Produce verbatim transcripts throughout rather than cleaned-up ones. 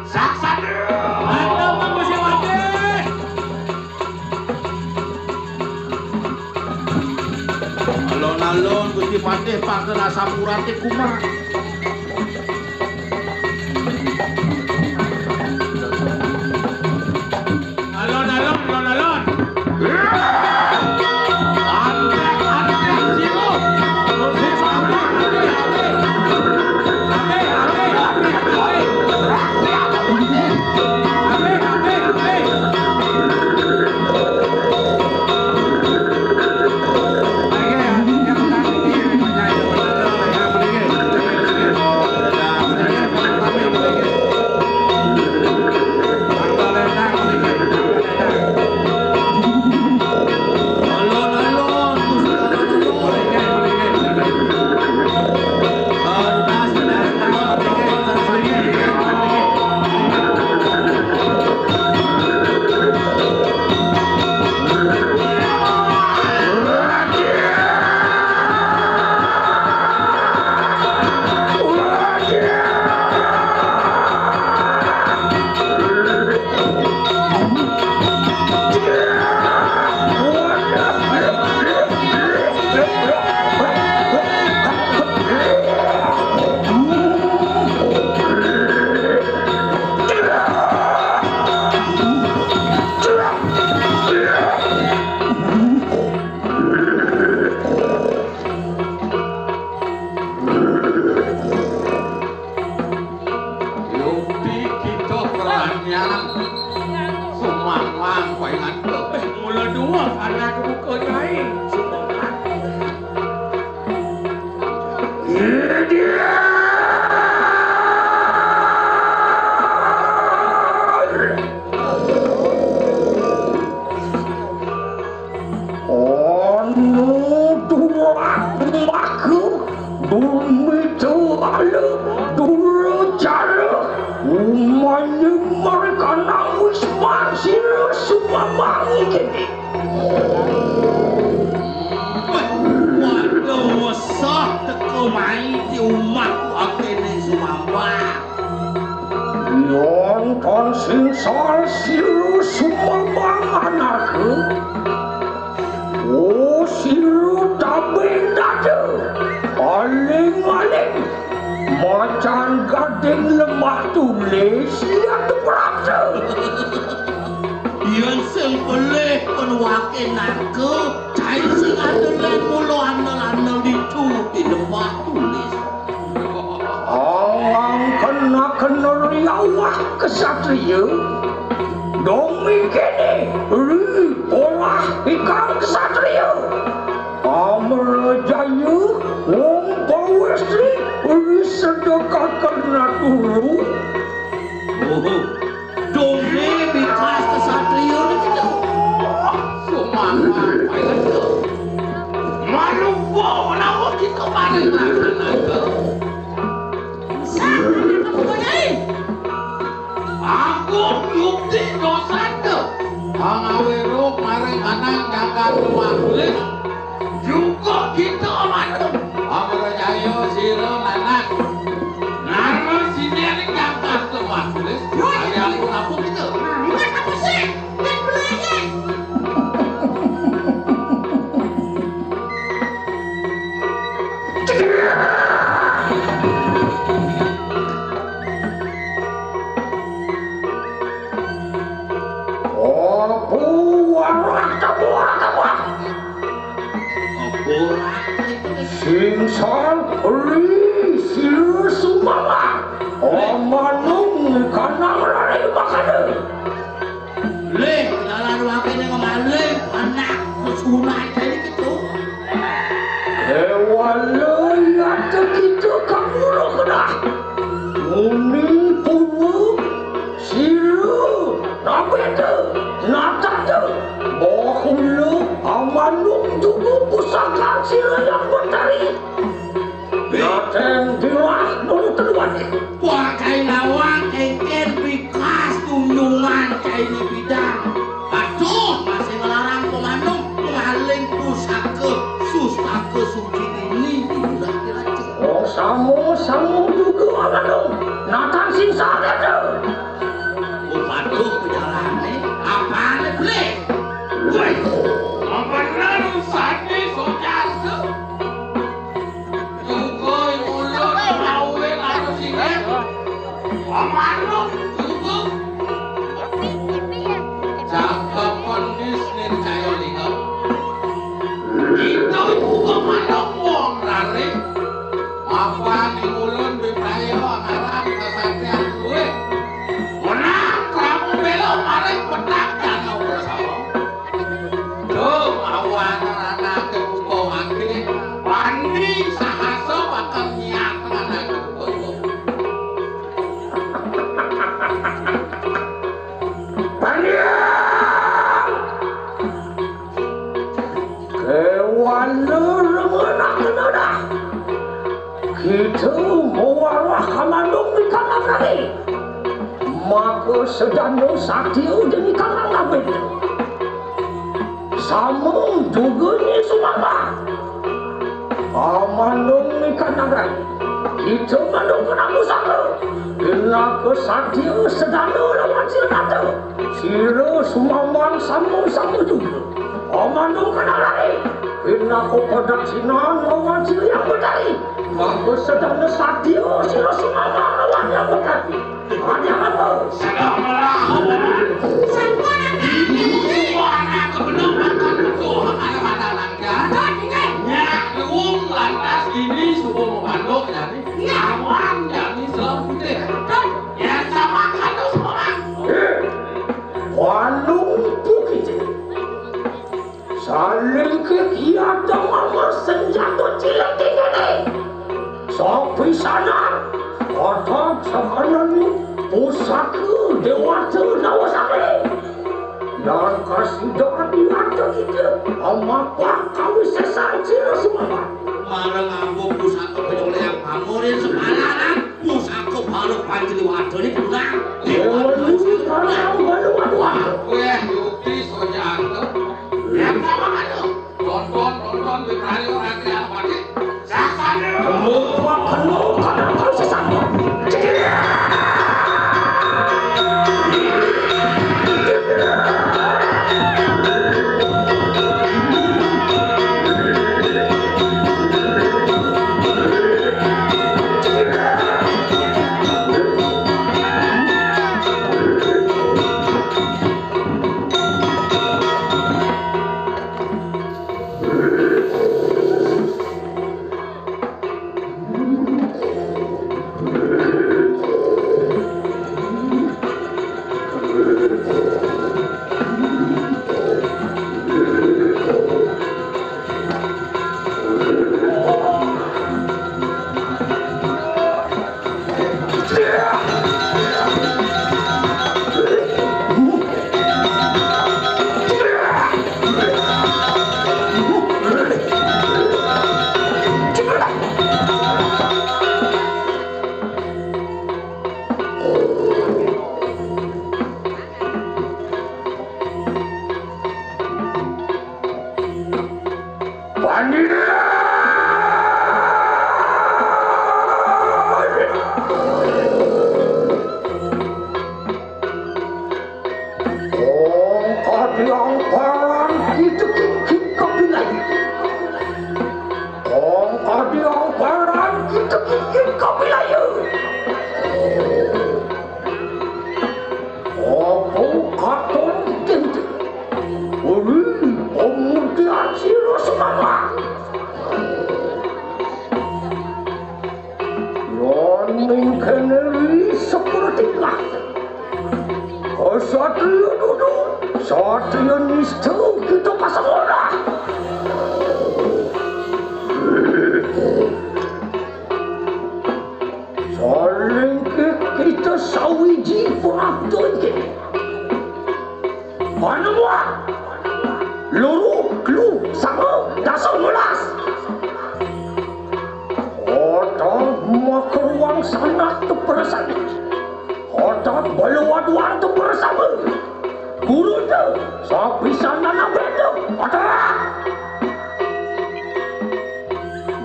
Saksana. Mantap, Pak Gusti Patih. Alon-alon Gusti Patih pager asam urat kumaha. Alon-alon, alon-alon. Yukti kita peranyang sumamang paingan. Mula dua anak buka nyai sumamang. Anu durak maku bumita ala dura cara umanya mereka nangis mangsira sumamang kini. Waduh, wesah teka mai di umahku akene sumamang. Yan tan singsal sira sumamang anarka. Oh, sira tabing dada. Aling-aling. Macan gading lemah tulis liat prapta. Yen sing pelih penuake narka, cai sing ada lan mula andel-andel ditu di lemah tulis. Angang kena-kena riawah kesatria, dong mikene ri polah ikang kesatria. Amrajaya, wong pawestri, ri sedekah kena turu. Oh, dong bikas kesatria ni kita. Sumangga, malu bawa menawa kita paling naga-naga. Sah, kenapa kau nyai? Aku yukti dosaka. Angawiruk maring anang jagat luwak kulit. Juga kita manung. Amrajaya sira nanak. Nara sini ning jagat luwak kulit. Ari aku apa kita? Nah, ingat apa sih? Ingat dulu aja. Apa warah tabuah tabuah? Apa warah? Sing sal ri sira sumama. Amanung kanang rare makane. Lih, dalan wakene ngemalih anak kesunat dari gitu. Ewala yata kita kamura kedah. Muni purwa sira nabeta natata bahula amanung juga pusaka sira yang batari. Yateng dirah Wah, kai lawang, kéngkén, bikas, tunjungan, kai ni bidang. Aduh, masih ngelarang pemandu, maling pusaka, sustaka suci ini diulah diracun. Oh, sama-sama juga, Amanung. Natan sing sadar. Waduh, pejalan nih. Apaan nih, Bli? Woi, bener, Sandi, Sujasa. Juga ulun ngawin anu singit. Pamanuk juga. Cakep kondis nih, Cahyo Lingga. Itu juga manuk wong rari. Apa ning ulun, Biprayo, ngaran kesaktian kuwi. Menang, kamu belo maring petak danau bersama. Duh, awan anake buka mati. Pandi sahasa bakal nyiak anake buka. Pandi! Kewan lereng anak kenadah. Kita mawarah kamandung di kandang lagi. Maka sedana satia demi kandang labit. Sama juga ni sumamba. Kamandung ni kandang lagi. Kita mandung kena pusaka. Kena ke satia sedana lawan sila kata. Sira sumamban sama-sama juga. Amandung kena lari. Pinaka padaksinan lawan sira yang betari. Maka sedana satia sira sumamban lawan yang betari. Ada apa? Sedang melakukan. Ini buah anak kebenar makan betul. Ada-ada langgar. Nyak luung lantas ini subuh memanduk dari. Awan dari selam putih. Ya, sama kata seorang. Walung bukit. Saling kegiatan mama senjata cilik tinggi. Sapi sana, otak sakanan pusaka dewata nawa sakti. Dan kasidan nyata kita, amapa kawisesan sira sumama. Marang ambo pusaka penyoleh yang pamorin semalanan. Pusaka balung panjliwada ni punah. Dewa Dewa Dewa Dewa. Weh, yukti sojato. Yang sama anu. Tonton, tonton, Biprayo, Rati Alpati. Sasana. Lupa penuh kadang kau sesama. Ong kadiang paran kita kikit kapilayu. Ong kadiang paran kita kikit kapilayu. Apa katon tente? Uri, pemutihan sira semangat. Yon ning kene ri sepura tingkah. Kesatria dudu, satria nista kita pasang ora. Saling ke kita sawiji perang tengke. Panemuan. Luru, kelu, sanga, dasa, molas. Otak makaruang sanak Perasaan. Otot balawan warta perasaan. Guru tu, sapisan nana benda. Otot.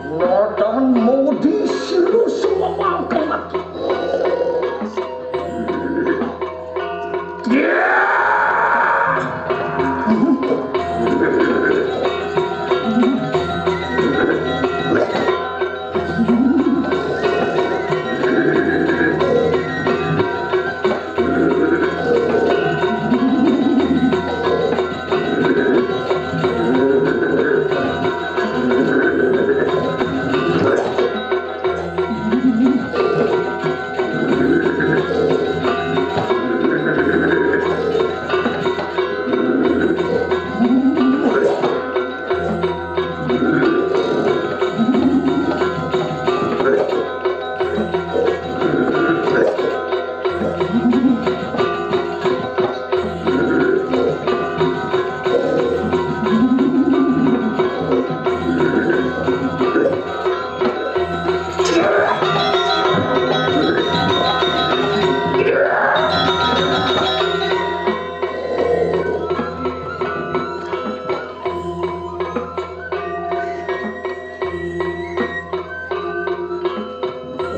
Nodan modi siru semamangkan mati.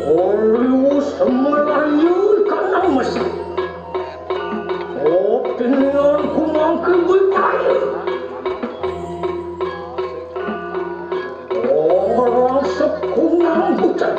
Olius melayu kanang mesti. Opinion kumangke bipaya. Orang sekunang bukan.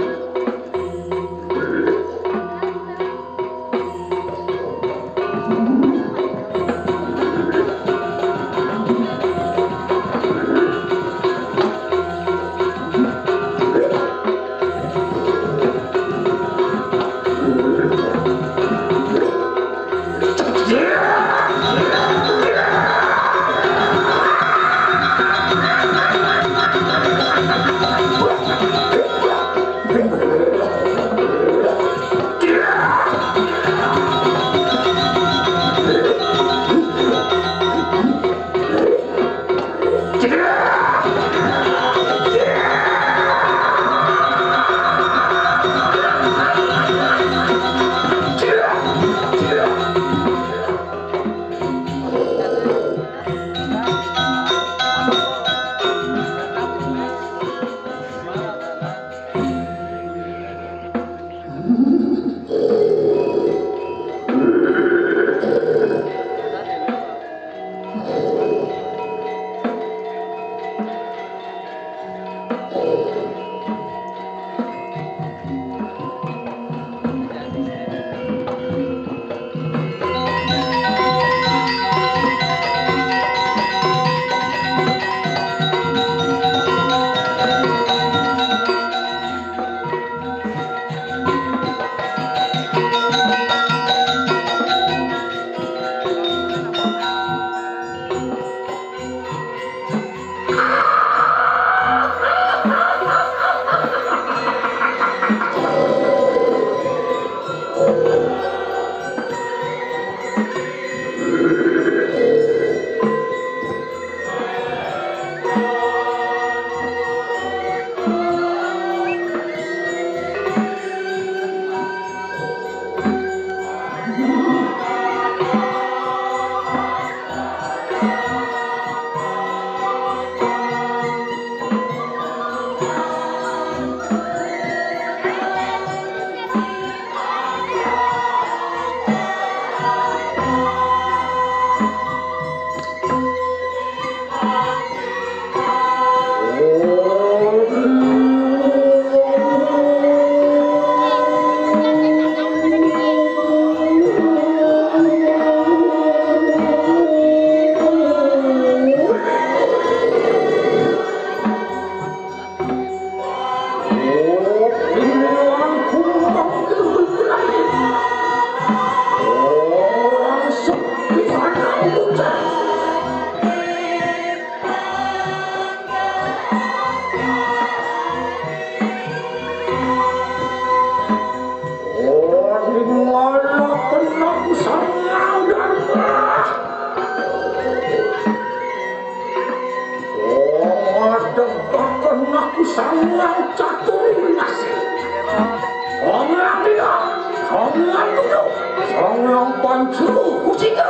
Suruh kusingka.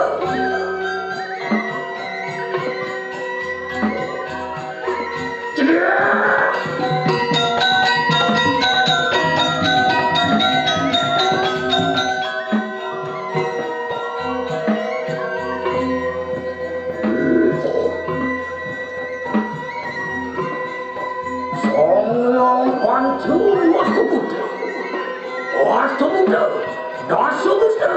Sanga Panca Mahaputra. Astamuda, Dasamuda.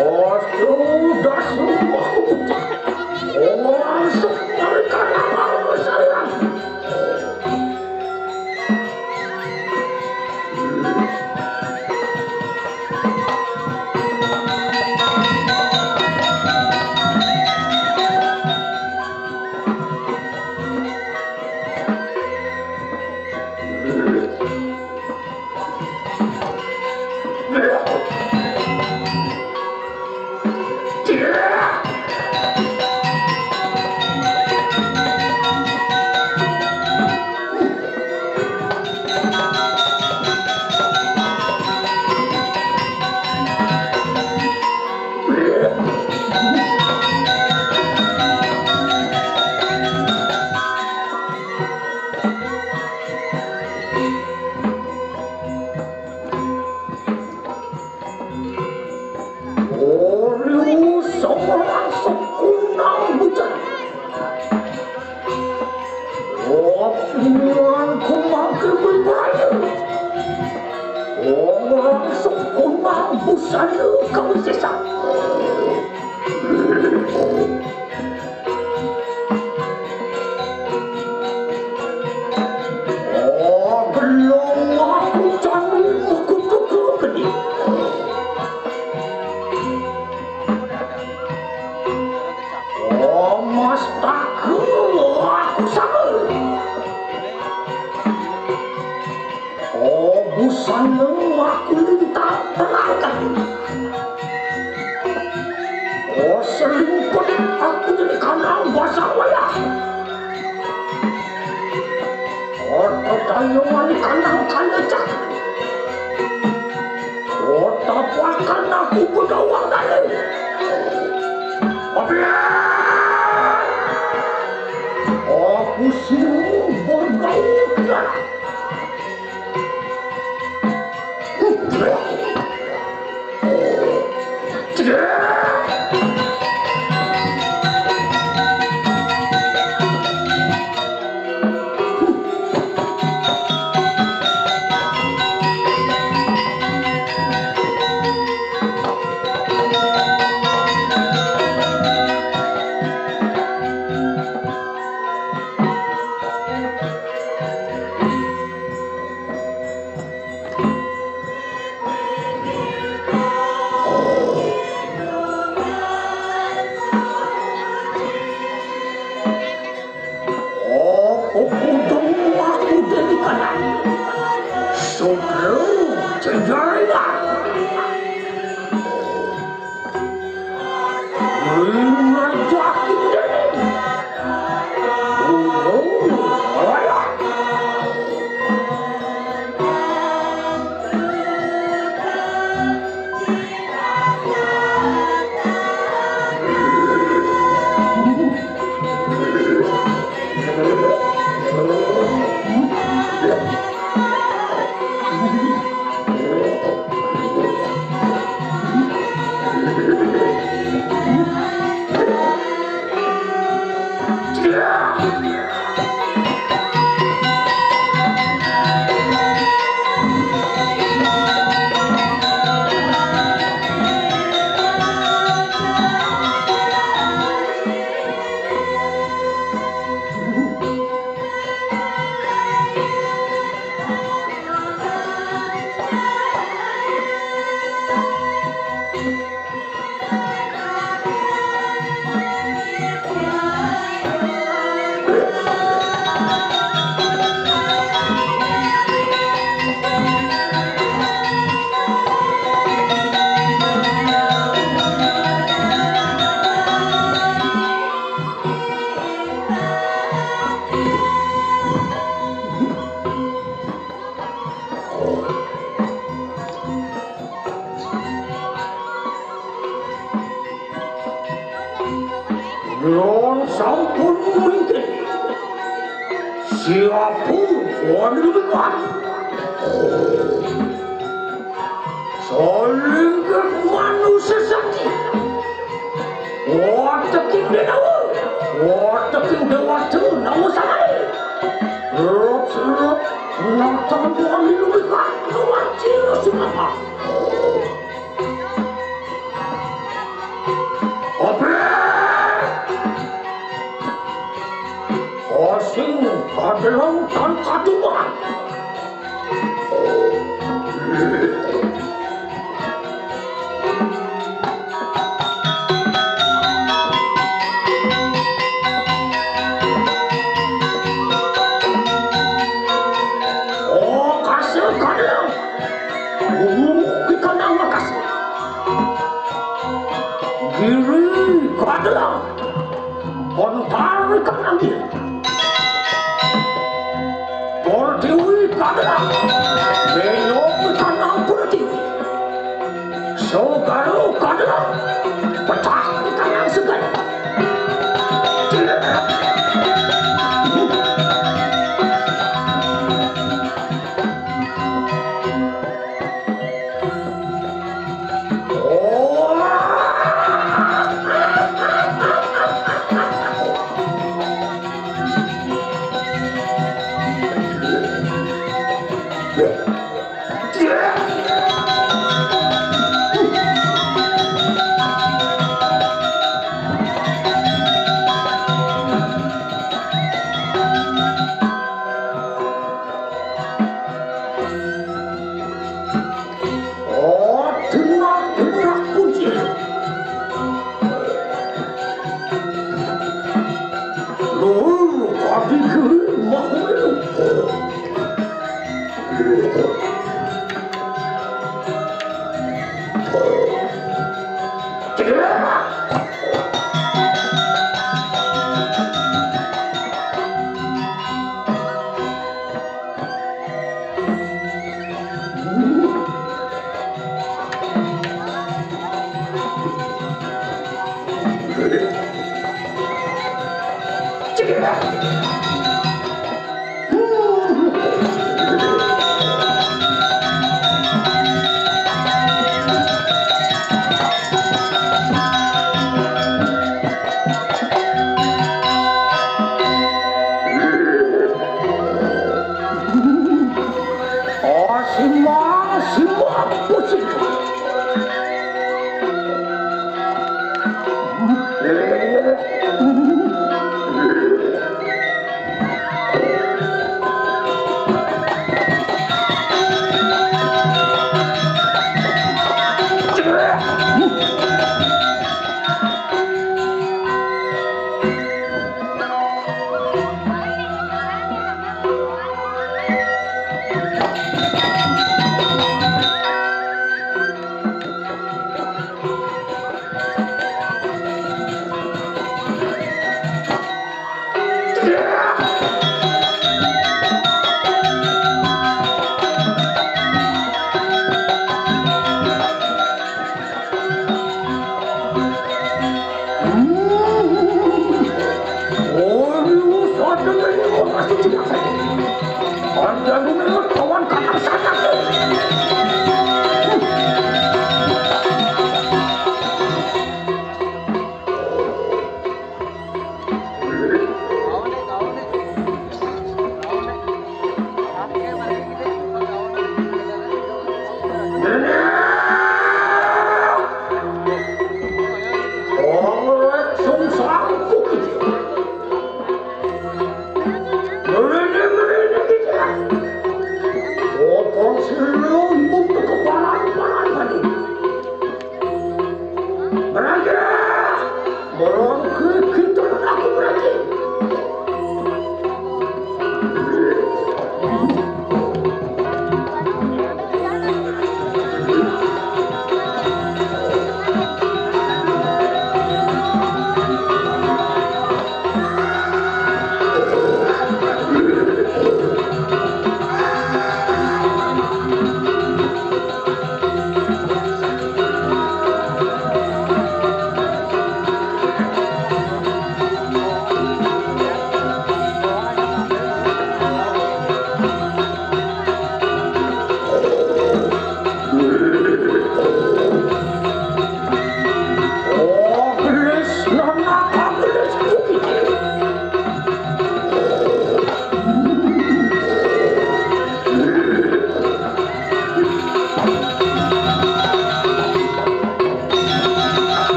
Astamuda, Dasamuda. Orang semereka lapar bersayang. Ora seorang sekunang bujang. Omonganku makin berani. Orang sekunang busana kau sesat. Oh, belum aku cari aku tukang gede. Oh, mas tak aku sama. Oh, busana aku lintang terangkan. Oh, selimpet aku jadi kandang basah wayah. Oh, tetayo wali kandang kalecak. Oh, tapakan aku bedawang tadi. Tapi aku sini bergaul. Oh, kukudung aku dari kanan. Sugro, cedera. Ron sampun mingkin. Siapun wan lumikan. Salinggih manusa sakti. Wateking denawa. Wateking dewata nawa samali. Rut, rut, natang wan lumikan. Nuwacira sumangga. Oprek! Asing kadelang tan katuman. Oh, kasih kadelang. Guru ikanang makasih. Giri kadelang. Bontar ikanang giri. Portiwi kadelang. Beyong ikanang portiwi. Sogaro kadelang. Petang ikanang segala. Oh, turak-turak kunci. Luhur kadi giri mahulu. Oh, simbang, simbang, pusing.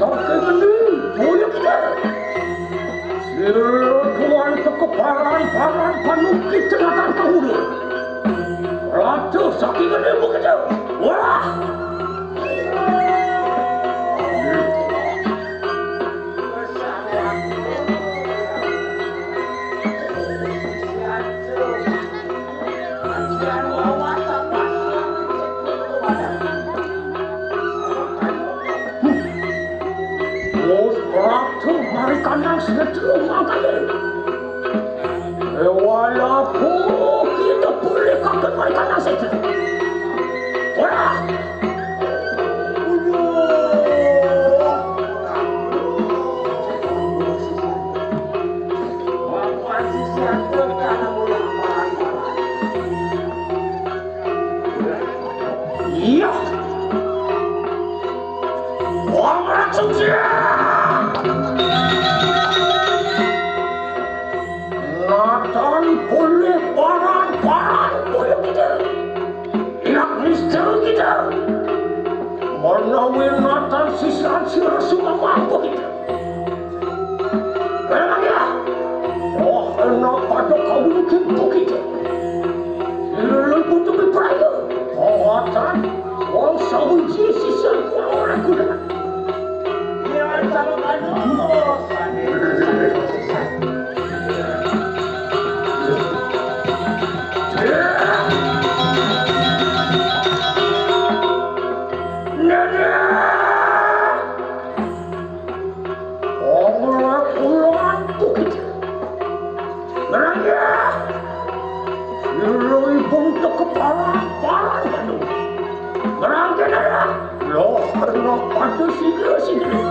Oke, ini, boyo kita. Sira tuan teko paran-paran panukit tengatan kahulu. Ratu saking ini begitu. Wah! Walaupun kita boleh kaget mereka nasib. Wah! Iya. Wong raksasa. Nathan boleh paran-paran boleh kita. Nak misteri kita. Menawi Nathan sisian sira semua mampu kita. Memang ya. Oh, enak pada kau mungkin kita. Sira pun tu berperaya. Oh, Nathan. Wong sawiji sisian kuwi ora guna. Iya, sama anu. Ora kula antuk. Ngerangga. Luluipun teka paran-paran anu. Ngerangga nara. Loh, kena pada sigra-sigra.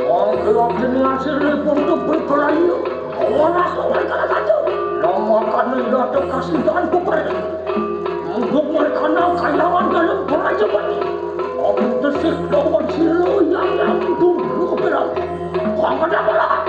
Mangke wonten hasilipun tebih kelayu. Ora kawai kalah satu. Namakan nindata kasihan bubar. Untuk mereka nang kayangan dalam kerajaan. Aku tesik lawan silo yang yang dulu berang. Kamu ada apa?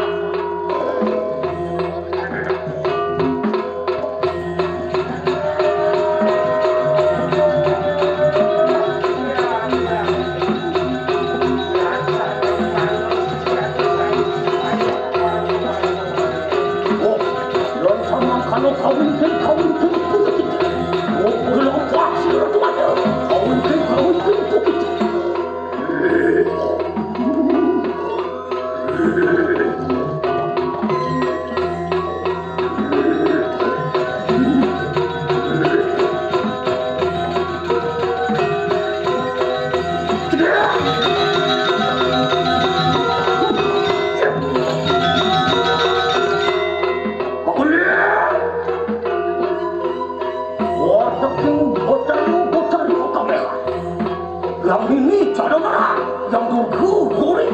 Tunggu, guri.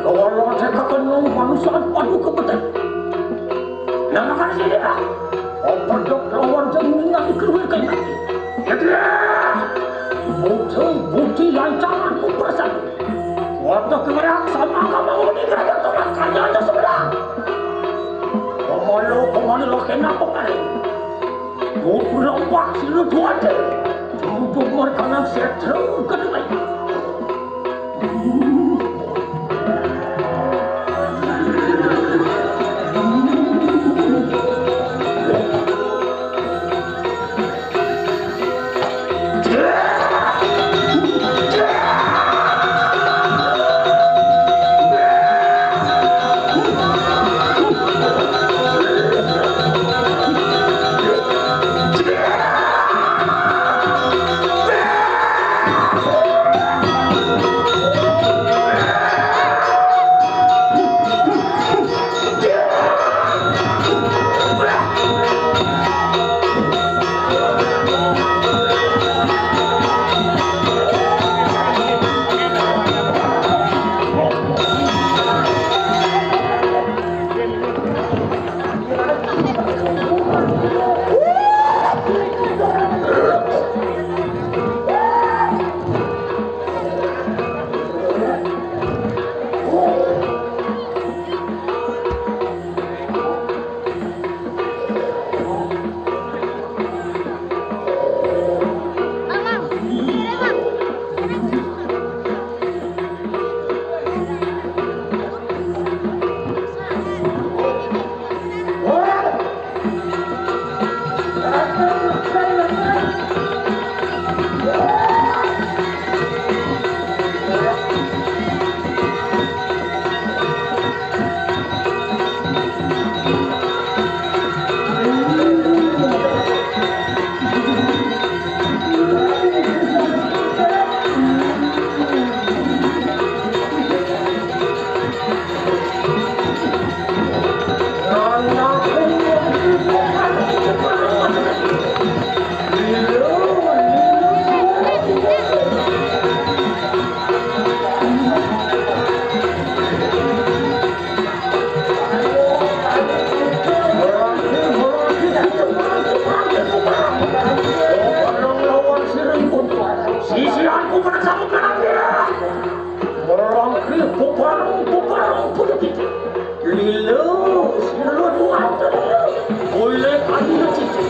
Kawala teka kenung manusia padu kebetan. Nama kan sini lah. Opedok lawan jeng minyak keluar kayu. Ketua. Bukti, bukti lancangan ku perasaan. Waktu kemerak sama kamu meninggal, tomat kanya ada sebelah. Pemalu, pemalu lo kenapa kali? Mau berlompat sila tuan. Duduk merkanan setra kedua. Sisianku pada sabut kanan dia. Merangkil puparang, puparang punya titik. Lilo, lilo tuan. Boleh anda titik.